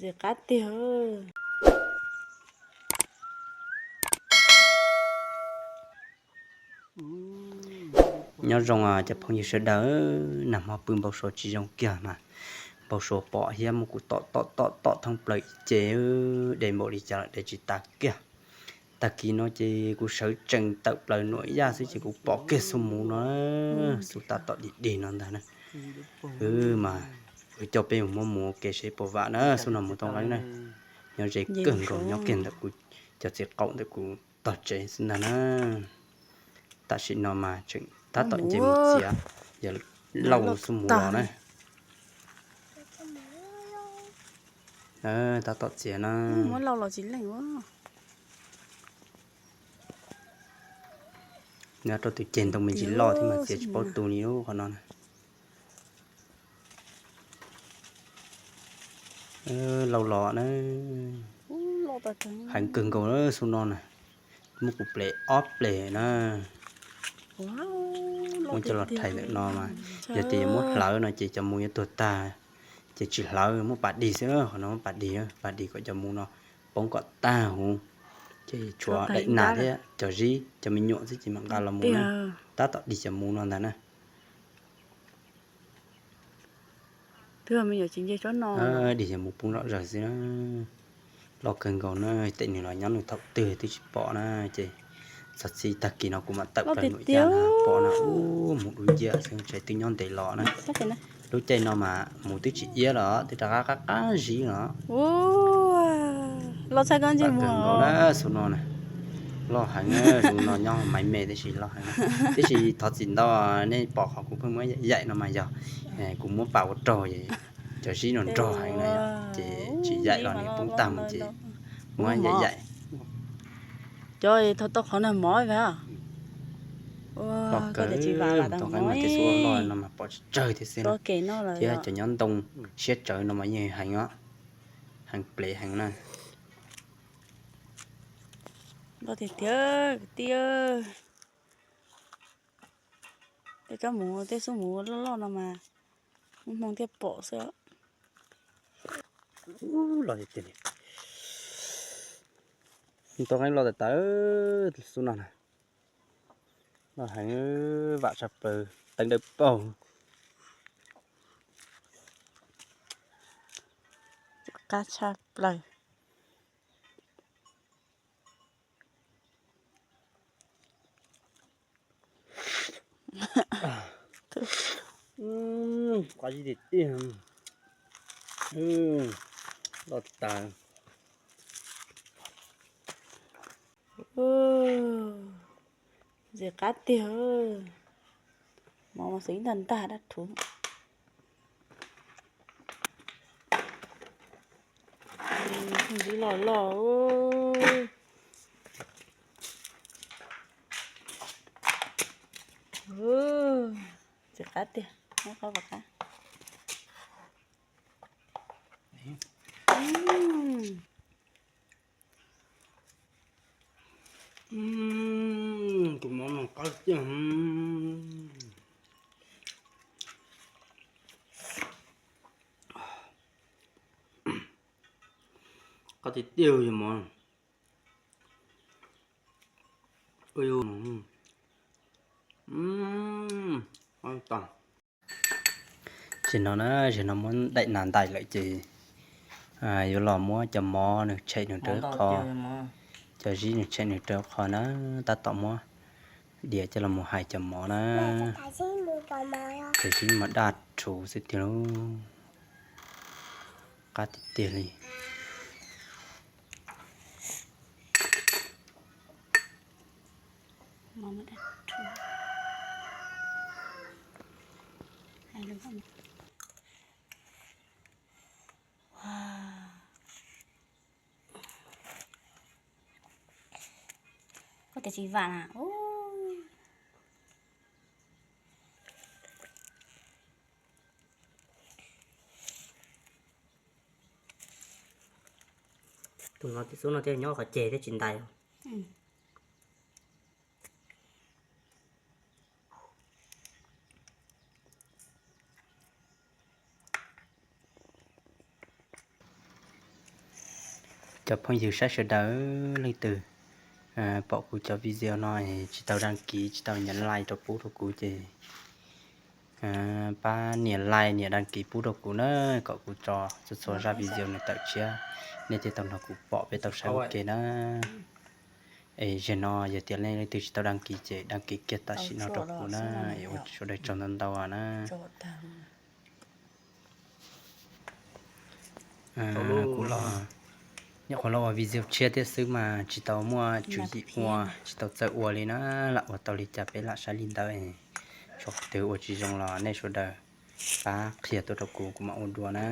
Ntxim qab tiag. Nyob zoo cov phooj ywg sawv daws, nag hmo pw npau suav tsis zoo kiag mas npau suav pom thiab muab kuv tom tom tom tom thoob plaws ib ce, de npaum li cas los de tsis tas kiag. Tag kis no ces kuv sawv tsees tawm plaws nuam yaj xwb ces kuv pom kiag xub muv no, xub tab tom dig dig no ntag na. Wb mas wb coj peb mus muab mus ua ke seb puas vam na, xub no mus tau nqeeb na. Nyob ze kawg nkaus, nyob kiag ntawm kuv cov txiv qaum ntawm kuv tog tsev xwb ntag na. Tam sim no mas tseem tab tom nce mus txiav, yog lauj xub muv los na. Tab tom txiav na. Nyob rau tus ceg ntoo me ntsis loj thiab mas txiav tsis paub tu li qhov no na. Lauj los na. Heev kawg nkaus xub no na. Muab kuv plev ob plev na. Muab coj los rhais ntawm no mas yog tias yuav muab hlawv no ces cov mus yuav tuag tag. Ces tsis hlawv, muab pas dig xwb, qhov no muab pas dig, pas dig kom cov mus no poob kom tag huv. Ces tshuav daim nas thiab cov zib cov me nyuam xwb ces mam nqa los mus na. Tab tom dig cov mus no ntag na. Dig cov mus poob zom zaws xwb na. Loj kawg nkaus na, tes nws los nyob nws thaum twg twb tsis pom na. Ces txog txij tag kis no kuv mam tawm plaws nuam yaj na, pom na, ub, mus dub nciab xwb, ntshe twb nyob ntev los na. Lub caij no mas mus twb tsis iab los twb rov qab qab qab zib los. Loj tshaj koj ntsej muag na, xub no na. Loj heev, xub no nyob maiv me tab sis loj heev. Tiam sis thov txim ntau, nej pom qhov kuv pheej muab yaim yaim no mas yog kuv muab pas ua raug, cov zib no nrog heev na, ces tsis yaim los nws poob tag mus ces muab yaim yaim. Cov tau qhov nag mov, loj kawg, tau qeeb mas tej xub loj no mas pom tsawg thiab xwb na. Thiab cov nyob ntoo siab tsawv no mas yeej heev os, heev plev heev na. Loj tiag tiag kwv tij. Tej kab mus, tej xub mus loj loj no mas hmoo thiaj pom xwb. Loj tiag tiag li. Tau qeeb loj tas tas xub no na. Loj heev, vam tshaj plaws teeb dawb paug. Qab tshaj plaws. Qab zib tiag tiag. Loj tas. Ntxim qab tiag. Mov mas xwb ib ntag ntag dab rhuv. Ntxim loj loj. Ntxim qab tiag, muab qab puas qab. Tus mov no qab tiag. Qab tiag tiag yog mov. Ua yus, tab tom. Zaum no na, zaum no muab daim nas ntais lawm ces yuav los muab cov mov nws tshem nws rau qho, cov zib nws tshem nws rau qho na, tab tom muab diav coj los mus hais cov mov na. Cov zib mas daj rhuv xwb tiag lauj, qab tiag tiag li. Koj tias tsis vam na. Tus no, tus xub no thiaj nyob qhov ceg thiab tsis ntais. Cov phooj ywg saib sawv daws, leej twg pom kuv cov video no tsis tau dag kiv, tsis tau nias like rau pub rau kuv ces pab nias like nias dag kiv pub rau kuv na, kom kuv tso txhua txhua zaj video nws tawm tshiab nej thiaj tau nrog kuv pom peb tau saib ua ke na. Es zaum no yog tias leej twg tsis tau dag kiv ces dag kiv kiag tam sim no rau kuv na, es ua sawv daws tsaug ntau ntau na. Kuv los nyuam qhuav los ua video tshiab thiab xwb mas tsis tau muaj tswv yim ua, tsis tau txawj ua li na, lam ua tau li cas peb lam saib li ntawd. Tshuav qhov twg ua tsis zoo los nej sawv daws pab qhia tuaj rau kuv, kuv mam ua dua na.